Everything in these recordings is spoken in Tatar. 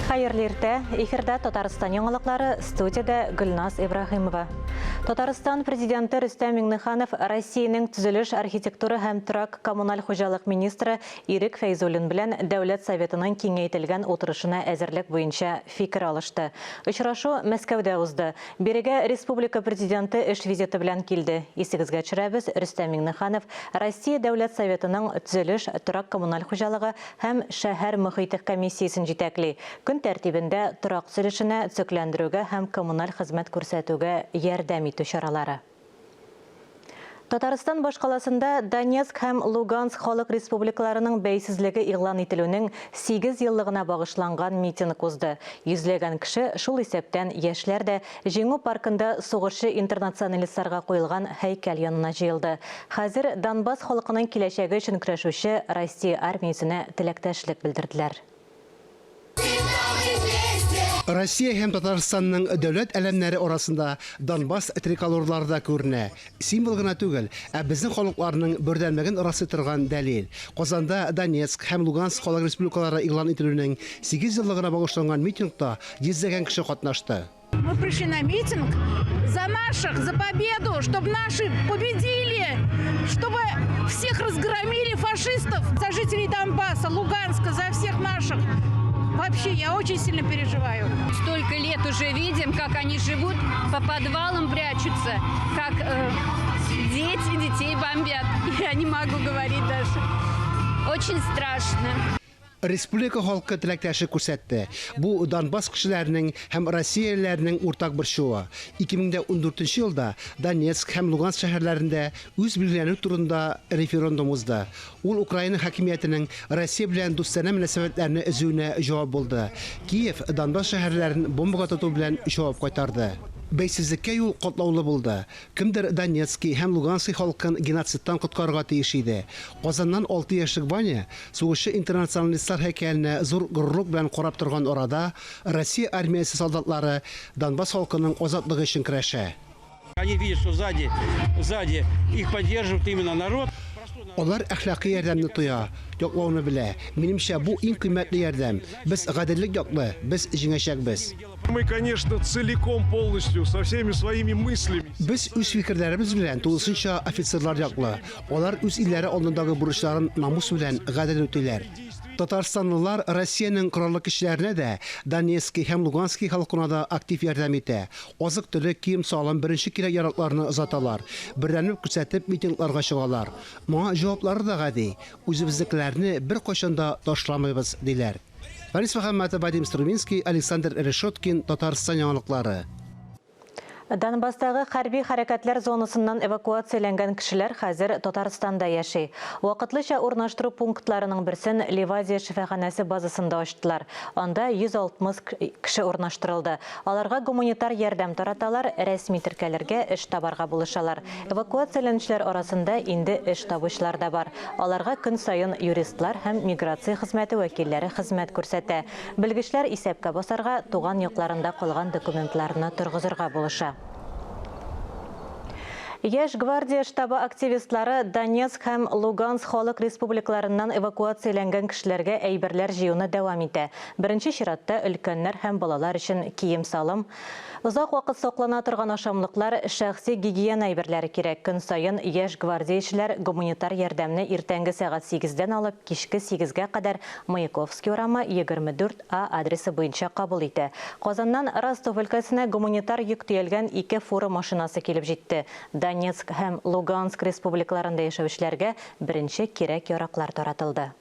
Хәерле иртә. Эфирда Татарстан яңалыклары, студиядә Гөлназ Ибраһимова. Татарстан президенты Рөстәм Миңнеханов Россиянең төзелеш, архитектура һәм торак коммуналь хуҗалык министры Ирек Фәйзуллин белән Дәүләт Советының киңәйтелгән утырышына әзерлек буенча фикер алышты. Очрашу Мәскәүдә узды. Бирегә республика Президенты эш визиты белән килде. Исегезгә төшерәбез, Рөстәм Миңнеханов Россия Дәүләт Советының Төзелеш, торак-коммуналь хуҗалыгы һәм шәһәр мохите комиссиясен җитәкли. Көн тәртибендә, торак төзелешенә, төзекләндерүгә һәм коммуналь хезмәт күрсәтүгә ярдәм итү чаралары. Татарстан башкаласында Донецк һәм Луганск халык республикаларының бәйсезлеге игълан ителүнең 8 еллыгына багышланган митинг узды. Йөзләгән кеше, шул исәптән яшьләр дә, Җиңү паркында сугышчы-интернационалистларга куелган һәйкәл янына җыелды. Хәзер Донбасс халкының киләчәге өчен көрәшүче Россия армиясенә теләктәшлек белдерделәр. Россия һәм Татарстанның дәүләт әләмнәре арасында Донбасс триколорлары да күренә. Символ гына түгел, ә безнең халыкларның бердәмлеген раслый торган дәлил. Казанда Донецк һәм Луганск халык республикалары игълан ителүнең 8 еллыгына багышланган митингта йөзләгән кеше катнашты. Мы пришли на митинг за наших, за победу, чтобы наши победили, чтобы всех разгромили фашистов, за жителей Донбасса, Луганска, за всех наших. Вообще, я очень сильно переживаю. Столько лет уже видим, как они живут, по подвалам прячутся, как э, дети детей бомбят. Я не могу говорить даже. Очень страшно. Республика халкы теләктәшлек күрсәтте. Бу Донбасс кешеләренең һәм россиялеләрнең уртак борчуы. 2014 елда Донецк һәм Луганск шәһәрләрендә үз билгеләнү турында референдум узды. Ул Украина хакимиятенең Россия белән дустанә мөнәсәбәтләрне өзүенә җавап булды. Киев Донбасс шәһәрләрен бомбага тоту белән җавап кайтарды. Бәйсезлеккә юл катлаулы булды. Кемдер Донецки һәм Лугански халкын геноцидтан коткарырга тиеш иде. Казаннан 6 яшьлек Ваня сугышчы-интернационалистлар һәйкәленә зур горурлык белән карап торган арада, Россия армиясе солдатлары Донбасс халкының азатлыгы өчен көрәшә. Они видят, что сзади, сзади их поддерживает именно народ. Алар әхлакый ярдәмне тоя, яклауны белә. Минемчә, бу иң кыйммәтле ярдәм. Без гаделлек яклы, без җиңәчәкбез. Мы, конечно, целиком, полностью, со всеми своими мыслями. Без үз фикерләребез белән тулысынча офицерлар яклы. Алар үз илләре алдындагы бурычларын намус белән гадел үтиләр. Татарстанлылар Россиянең Кораллы Көчләренә дә, Донецки һәм Лугански халкына да актив ярдәм итә. Азык-төлек, кием-салым, беренче кирәк-яракларны озаталар. Бердәмлек күрсәтеп, митингларга чыгалар. Моңа җаваплары да гади, Үзебезнекеләрне беркайчан да ташламыйбыз, диләр. Фарис Мөхәммәтов, Вадим Струминский, Александр Решеткин, Татарстан яңалыклары. Донбасстагы хәрби хәрәкәтләр зонасыннан эвакуацияләнгән кешеләр хәзер Татарстанда яши. Вакытлыча урнаштыру пунктларының берсен Ливадия шифаханәсе базасында ачтылар. Анда 160 кеше урнаштырылды. Аларга гуманитар ярдәм тараталар, рәсми теркәлергә, эш табарга булышалар. Эвакуацияләнүчеләр арасында инде эш табучылар да бар. Аларга көн саен юристлар һәм миграция хезмәте вәкилләре хезмәт күрсәтә. Белгечләр исәпкә басарга, туган якларында калган документларны торгызырга булыша. Яшь гвардия штабы активистлары Донецк һәм Луганск халык республикаларыннан эвакуацияләнгән кешеләргә әйберләр җыюны дәвам итә. Беренче чиратта өлкәннәр һәм балалар өчен кием-салым, озак вакыт саклана торган ашамлыклар, шәхси гигиена әйберләре кирәк. Көн саен яшь гвардиячеләр гуманитар ярдәмне иртәнге сәгать сигездән алып кичке сигезгә кадәр Маяковский урамы, 24 А адресы буенча кабул итә. Казаннан Ростов өлкәсенә гуманитар йөк төялгән ике фура машинасы килеп җитте. Донецк һәм Луганск республикаларында яшәүчеләргә беренче кирәк-яраклар таратылды.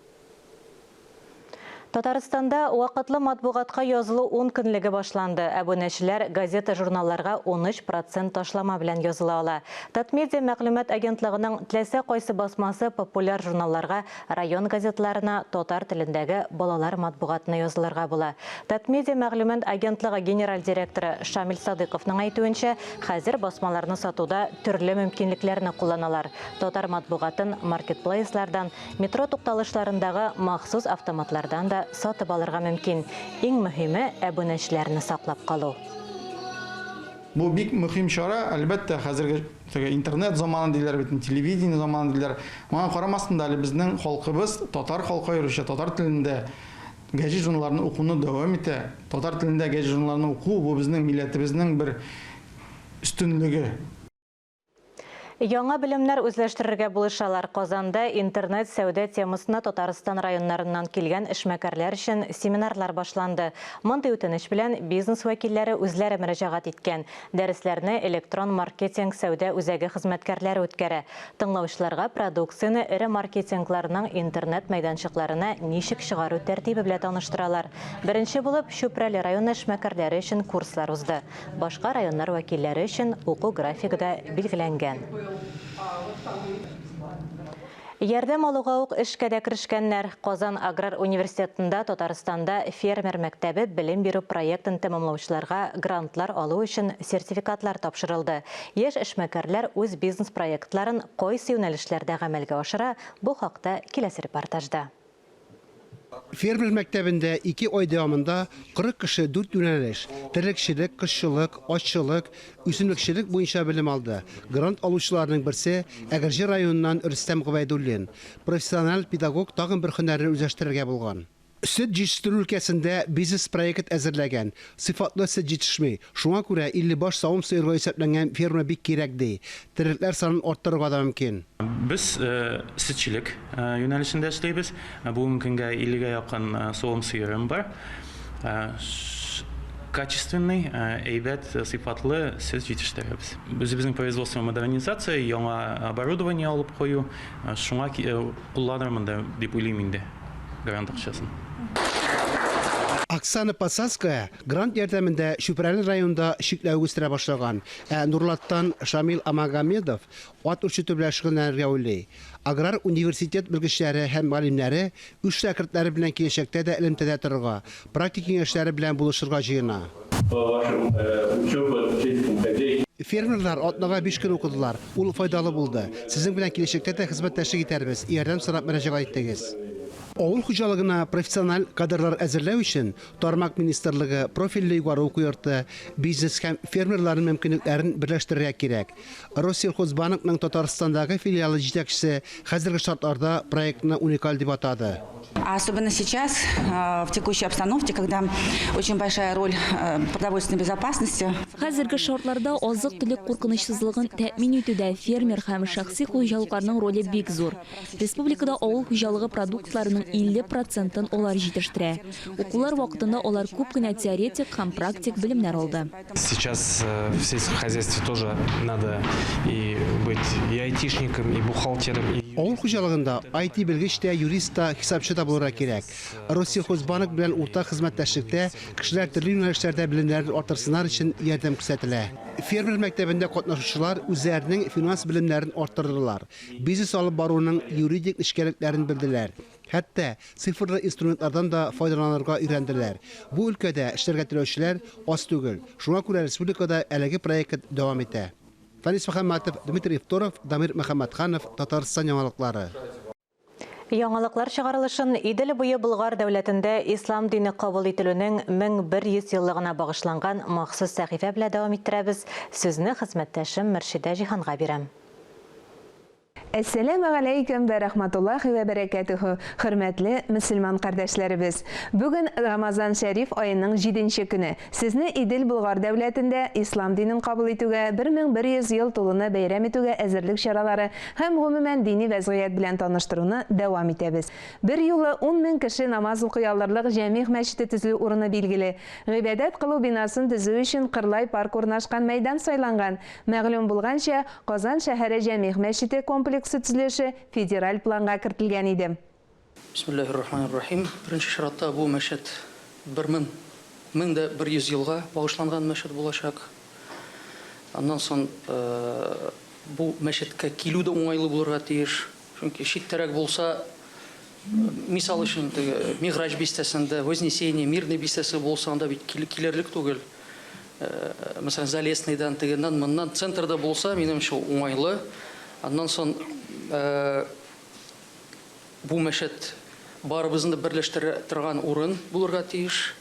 Татарстанда вакытлы матбугатка язылу ун көнлеге башланды. Әбүнәчеләр газета-журналларга 13 процент ташлама белән языла ала. Татмедиа мәгълүмат агентлыгының теләсә кайсы басмасы популяр журналларга Район газетларына татар телендәге балалар матбугатына язылырга була. Татмедиа мәгълүмат агентлыгы генераль директоры Шамил Садыйковның әйтүенчә, хәзер басмаларны сатуда төрле мөмкинлекләрне кулланалар. Татар матбугатын маркетплейслардан, метро тукталышларындагы махсус автоматлардан да сатып алырга мөмкин. Иң мөһиме, әбүнәчеләрне саклап калу. Бу бик мөһим чара, әлбәттә, хәзерге теге интернет заманы диләр бит, телевидение заманы диләр. Моңа карамастан да әле безнең халкыбыз, татар халкы аеруча татар телендә гәҗит-журналларны укуны дәвам итә. Татар телендә гәҗит-журналларны уку, бу безнең милләтебезнең бер өстенлеге. Яңа белемнәр үзләштерергә булышалар. Казанда интернет сәүдә темасына Татарстан районнарыннан килгән эшмәкәрләр өчен семинарлар башланды. Мондый үтенеч белән бизнес вәкилләре үзләре мөрәҗәгать иткән. Дәресләрне электрон маркетинг сәүдә үзәге хезмәткәрләре үткәрә. Тыңлаучыларга продукцияне эре маркетингларның интернет мәйданчыкларына ничек чыгару тәртибе белән таныштыралар. Беренче булып Чүпрәле районы эшмәкәрләре өчен курслар узды. Башка районнар вәкилләре өчен уку графигы да билгеләнгән. Ярдәм алуга ук эшкә дә керешкәннәр. Казан аграр университетында Татарстанда фермер мәктәбе белем бирү проектын тәмамлаучыларга грантлар алу өчен сертификатлар тапшырылды. Яшь эшмәкәрләр үз бизнес-проектларын кайсы юнәлешләрдә гамәлгә ашыра, бу хакта киләсе репортажда. Фермер мәктәбендә 2 ай дәвамында 40 кеше 4 юнәлеш, терлекчелек, кошчылык, атчылык, үсемлекчелек буенча белем алды. Грант алучыларның берсе, Әгерҗе районыннан Рөстәм Гобәйдуллин. Профессиональ педагог тагын бер һөнәрне үзләштерергә булган. Сөт җитештерү өлкәсендә бизнес-проект әзерләгән. Сыйфатлы сөт җитешми, шуңа күрә 50 баш савым сыерга исәпләнгән ферма бик кирәк, ди. Терлекләр санын арттырырга да мөмкин. Без сөтчелек юнәлешендә эшлибез. Бүгенге көнгә 50 гә якын савым сыерым бар. Качественный, әйбәт, сыйфатлы сөт җитештерәбез. Үзебезнең производство модернизация, яңа оборудование алып кую, шуңа кулланырмын да дип уйлыйм инде грант акчасын. Оксана Посадская грант ярдәмендә Чүпрәле районында чикләвек үстерә башлаган, ә Нурлаттан Шамил Амагомедов ат үрчетү белән шөгыльләнергә уйлый. Аграр университет белгечләре һәм галимнәре үз шәкертләре белән киләчәктә дә элемтәдә торырга, практик киңәшләре белән булышырга җыена. Фермерлар атнага биш көн укыдылар, ул файдалы булды. Сезнең белән киләчәктә дә хезмәттәшлек итәрбез, ярдәм сорап мөрәҗәгать итегез. Авыл хуҗалыгына профессиональ кадрлар әзерләү өчен тармак министрлыгы, профильле югары уку йорты, бизнес һәм фермерларның мөмкинлекләрен берләштерергә кирәк. Россельхозбанкның Татарстандагы филиалы җитәкчесе хәзерге шартларда проектны уникаль дип атады. Особенно сейчас, в текущей обстановке, когда очень большая роль продовольственной безопасности. Хәзерге шартларда азык-төлек куркынычсызлыгын тәэмин итүдә фермер һәм шәхси хуҗалыкларның роле бик зур. Республикада авыл хуҗалыгы продуктларының 50 процентын алар җитештерә. Укулар вакытында алар күп кенә теоретик һәм практик белемнәр алды. Сейчас в сельском хозяйстве тоже надо и быть и айтишником, и бухгалтером, и Авыл хуҗалыгында IT белгеч тә, юрист та, хисапчы та булырга кирәк. Россельхозбанк белән уртак хезмәттәшлектә кешеләр төрле юнәлешләрдә белемнәрен арттырсыннар өчен ярдәм күрсәтелә. Фермер мәктәбендә катнашучылар үзләренең финанс белемнәрен арттырдылар, бизнес алып баруның юридик нечкәлекләрен белделәр. Хәтта цифрлы инструментлардан да файдаланырга өйрәнделәр. Бу өлкәдә эшләргә теләүчеләр аз түгел. Шуңа күрә республикада әлеге проект дәвам итә. Фәнис Мөхәммәтов, Дмитрий Второв, Дамир Мөхәммәтханов, Татарстан яңалыклары. Яңалыклар чыгарылышын Идел буе Болгар дәүләтендә ислам дине кабул ителүнең 1100 еллыгына багышланган махсус сәхифә белән дәвам иттерәбез. Сүзне хезмәттәшем Мөршидә Җиһанга бирәм. Әссәләмә галәйкем вә рәхмәтуллахи вә бәрәкәтүһү, хөрмәтле мөселман кардәшләребез! Бүген Рамазан шәриф аеның җиденче көне. Сезне Идел Болгар дәүләтендә ислам динен кабул итүгә 1100 ел тулуны бәйрәм итүгә әзерлек чаралары һәм гомумән дини вәзгыять белән таныштыруны дәвам итәбез. Берьюлы ун мең кеше намаз укый алырлык Җәмигъ мәчете төзелү урыны билгеле. Гыйбадәт кылу бинасын төзү өчен Кырлай парк урнашкан мәйдан сайланган. Мәгълүм булганча, Казан шәһәре Җәмигъ мәчете комплексы төзелеше федераль планга кертелгән иде. Бисмиллаһир-рахманир-рахим. Беренче чиратта бу мәчет бер мең, 1100 елга багышланган мәчет булачак. Аннан соң бу мәчеткә килү дә уңайлы булырга тиеш. Чөнки читтәрәк булса, мисал өчен, теге Миграҗ бистәсендә, Вознесение, Мирный бистәсе булса, анда бит килерлек түгел. Мәсәлән, Залесныйдан, тегеннән, моннан, центрда булса, минемчә, уңайлы. Аннан соң бу мәчет барыбызны да берләштерә торган урын булырга тиеш.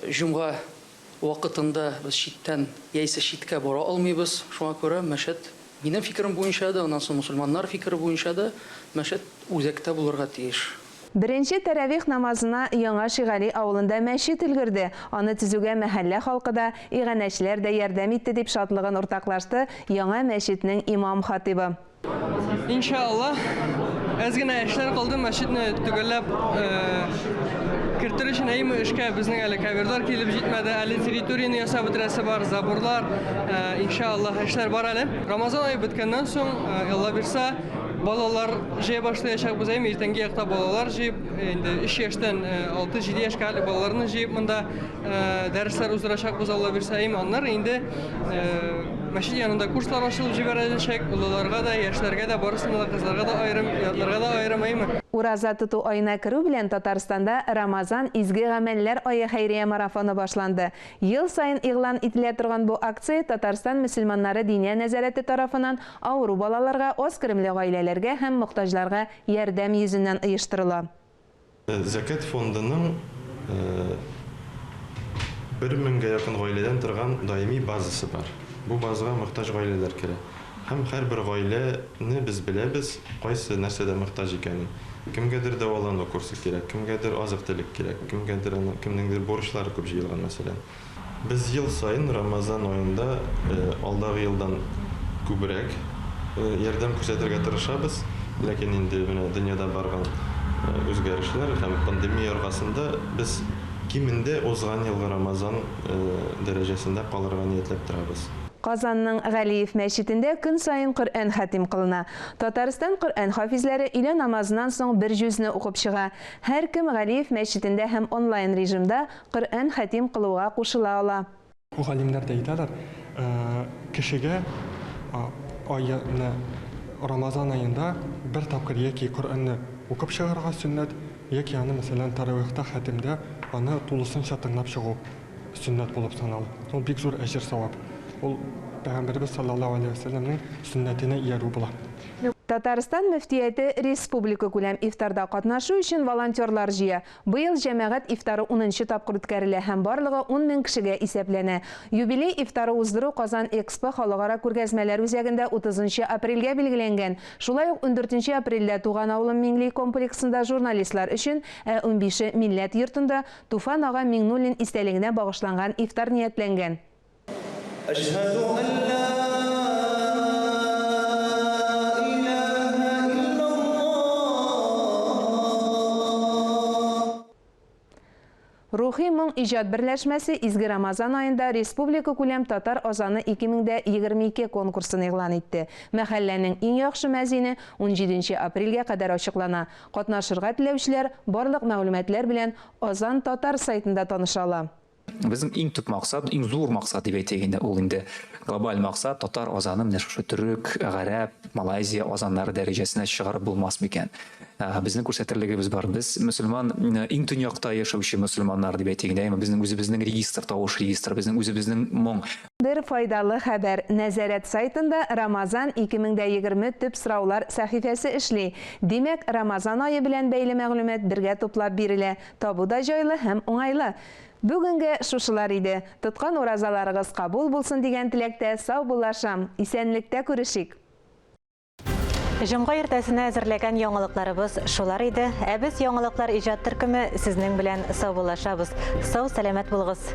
Җомга вакытында без читтән яисә читкә бара алмыйбыз. Шуңа күрә мәчет, минем фикерем буенча да, аннан соң мөселманнар фикере буенча да, мәчет үзәктә булырга тиеш. Беренче тәравих намазына Яңа Шигали авылында мәчет өлгерде. Аны төзүгә мәхәллә халкы да, иганәчеләр дә ярдәм итте, дип шатлыгын уртаклашты яңа мәчетнең имам-хатыйбы. Инша Аллаһ, әз генә эшләр калды, мәчетне төгәлләп кертер өчен әйме эшкә безнең әле каверлар килеп җитмәде, әле территорияне ясап бетерәсе бар, заборлар, инша Аллаһ, эшләр бар әле. Рамазан ае беткәннән соң, Алла бирса, балалар җыя башлаячакбыз, әйме иртәнге якта балалар җыеп, инде 3 яшьтән 6-7 яшькә хәтле балаларны җыеп монда дәресләр уздырачакбыз, Алла бирса, әйме аннары инде Мәчет янында курслар ачылып җибәреләчәк, олыларга да, яшьләргә дә, барысына да, кызларга да аерым, ятларга да аерым, әйеме? Ураза тоту аена керү белән Татарстанда Рамазан, изге гамәлләр ае хәйрия марафоны башланды. Ел саен игълан ителә торган бу акция Татарстан мөселманнары Диния нәзарәте тарафыннан авыру балаларга, аз керемле гаиләләргә һәм мохтаҗларга ярдәм йөзеннән оештырыла. Зәкят фондының бер меңгә якын гаиләдән торган даими базасы бар. Бу базага мохтаҗ гаиләләр керә. Һәм һәрбер гаиләне без беләбез, кайсы нәрсәдә мохтаҗ икәнен. Кемгәдер дәвалану курсы кирәк, кемгәдер азык-төлек кирәк, кемгәдер аны, кемнеңдер бурычлары күп җыелган, мәсәлән. Без ел саен Рамазан аенда алдагы елдан күбрәк ярдәм күрсәтергә тырышабыз. Ләкин инде менә дөньяда барган үзгәрешләр һәм пандемия аркасында без кимендә узган елгы Рамазан дәрәҗәсендә калырга ниятләп торабыз. Казанның Галиев мәчетендә көн саен Коръән хәтим кылына. Татарстан Коръән хафизләре өйлә намазыннан соң бер җүзне укып чыга. Һәркем Галиев мәчетендә һәм онлайн режимда Коръән хәтим кылуга кушыла ала. Галимнәр дә әйтәләр, кешегә аены, Рамазан аенда бер тапкыр яки Коръәнне укып чыгарга сөннәт, яки аны, мәсәлән, таравихта, хәтемдә аны тулысынча тыңлап чыгу сөннәт булып санала. Ул бик зур әҗер-савап. Ул Пәйгамбәребез салләллаһу галәйһи вә сәлләмнең сөннәтенә иярү була. Татарстан мөфтияте республикакүләм ифтарда катнашу өчен волонтерлар җыя. Быел җәмәгать ифтары унынчы тапкыр үткәрелә һәм барлыгы 10 мең кешегә исәпләнә. Юбилей ифтары уздыру Казан Экспо халыкара күргәзмәләр үзәгендә утызынчы апрельгә билгеләнгән. Шулай ук ундүртенче апрельдә Туган авылым миңли комплексында журналистлар өчен, ә унбише Милләт йортында Туфан ага Миңнуллин истәлегенә багышланган ифтар ниятләнгән. Әшһәдү ән лә иләһә иллаллаһ. Рухи моң иҗат берләшмәсе Изге Рамазан аенда республикакүләм Татар азаны 2022 конкурсын игълан итте. Мәхәлләнең иң яхшы мәзине унҗиденче апрельгә кадәр ачыклана. Катнашырга теләүчеләр барлык мәгълүматлар белән Азан татар сайтында таныша ала. Безнең иң төп максат, иң зур максат дип әйтик инде, ул инде глобаль максат, татар азаны менә шушы төрек, гарәп, Малайзия азаннары дәрәҗәсенә чыгарып булмас микән? Безнең күрсәтерлегебез бар. Без мөселман, иң төньякта яшәүче мөселманнар дип әйтик инде, әмма безнең үзебезнең регистр, тавыш регистры, безнең үзебезнең моң. Бер файдалы хәбәр, Нәзарәт сайтында Рамазан 2020 төп сораулар сәхифәсе эшли. Димәк, Рамазан ае белән бәйле мәгълүмат бергә туплап бирелә. Табу да җайлы һәм уңайлы. Бүгенгә шушылар иде. Тоткан уразаларыгыз кабул булсын дигән теләктә саубуллашам. Исәнлектә күрешик! Җомга иртәсенә әзерләгән яңалыкларыбыз шулар иде. Ә без Яңалыклар иҗат төркеме сезнең белән саубуллашабыз. Сау-сәламәт булыгыз!